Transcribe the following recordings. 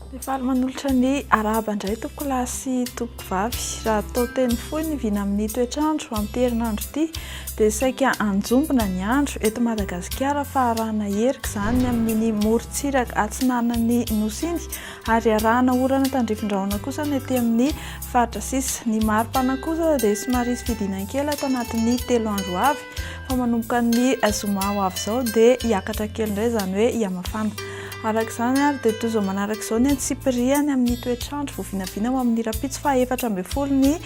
Dia faly manolotra ny arahaba indray tompokolahy sy tompokovavy. Raha atao teny fohy ny vina amin'ny toetr'andro amin'ity herinandro ity dia saika anjombona ny andro eto Madagasikara fa arahana herika izany ny amin'iny morontsiraka atsinanan'ny Nosy iny ary arahana orana tandrifin-drahona kosa ny aty amin'ny faritra sisa. Ny maripana kosa dia somary hisy fidinan-kely ato anatin'ny telo andro ho avy fa manomboka ny zoma ho avy izao dia hiakatra kely indray izany hoe hihamafana. Araka izany ary dia toy izao manaraka izao ny antsipiriany amin'ny toetr'andro voavinavina ho amin'ny rahampitso faha 14 ny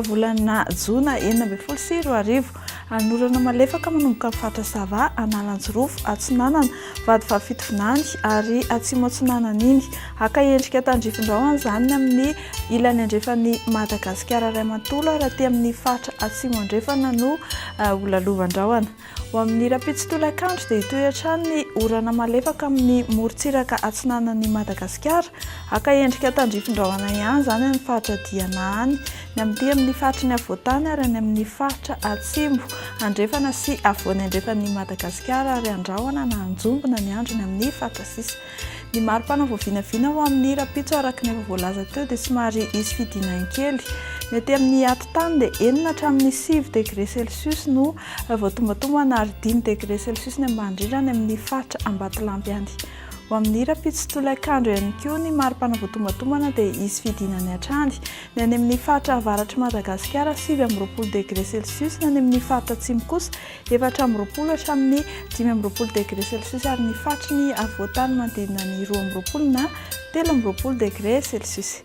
volana jona 2016. Hanorana malefaka manomboka amin'ny faritra Sava, Analanjirofo, Atsinanana, Vatovavy Fitovinany ary Atsimo Atsinanana iny. Haka endrika tandrifin-drahona izany ny amin'ny ilany andrefan'i Madagasikara iray manontolo ary aty amin'ny faritra Atsimo Andrefana no ho lalovan-drahona. Ho amin'ny rahampitso tolakandro dia hitohy hatrany ny orana malefaka amin'ny morontsiraka atsinanan'i Madagasikara. Haka endrika tandrifin-drahona ihany izany any faritra Diana any, ny amin'ity amin'ny faritry ny afovoan-tany ary any amin'ny faritra atsimo andrefana sy afovoany andrefan'i Madagasikara ary andrahona na anjombona ny andro ny amin'ny faritra sisa. Ny maripana voavinavina ho amin'ny rahampitso araka ny efa voalaza teo dia somary hisy fidinany kely. Ny aty amin'ny atitany dia enina hatramin'ny sivy degre celsius no voatombatombana ary dimy degre celsius ny ambany indrindra any amin'ny faritra Ambatolampy any. Ho amin'ny rahampitso tolakandro ihany koa ny maripana voatombatombana dia hisy fidinany hatrany. Ny any amin'ny faritra avaratr'i Madagasikara 29 degre celsius, ny any amin'ny faritra atsimo kosa 24 hatramin'ny 25 degre celsius ary ny faritry ny afovoan-tany manodidina ny 22 na 23 degre celsius.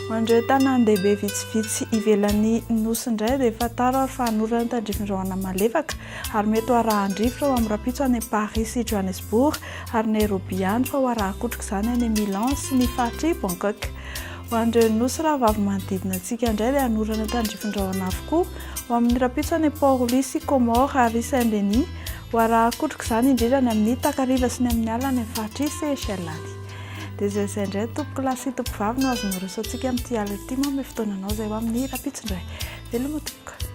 Ho an'ireo tanàn-dehibe vitsivitsy ivelan'ny Nosy indray dia fantaro ary fa hanorana tandrifin-drahona malefaka ary mety ho arahan-drivotra ho amin'ny rahampitso any Paris sy Johannesburg ary Nairobi ihany fa ho arahan-kotroka izany any Milan sy ny faritr'i Bangkok. Ho an'ireo nosy rahavavy manodidina antsika indray dia hanorana tandrifin-drahona avokoa ho amin'ny rahampitso any Port-Louis sy Comores ary Saint-Denis. Ho arahan-kotroka izany indrindra ny amin'ny takariva sy ny amin'ny alina any amin'ny faritr'i Seychelles any. Dia izay izay indray tompokolahy sy tompokovavy no azonareo asaintsika amin'ity alina ity. Manome fotoana anao izay ho amin'ny rahampitso indray. Veloma tompoko.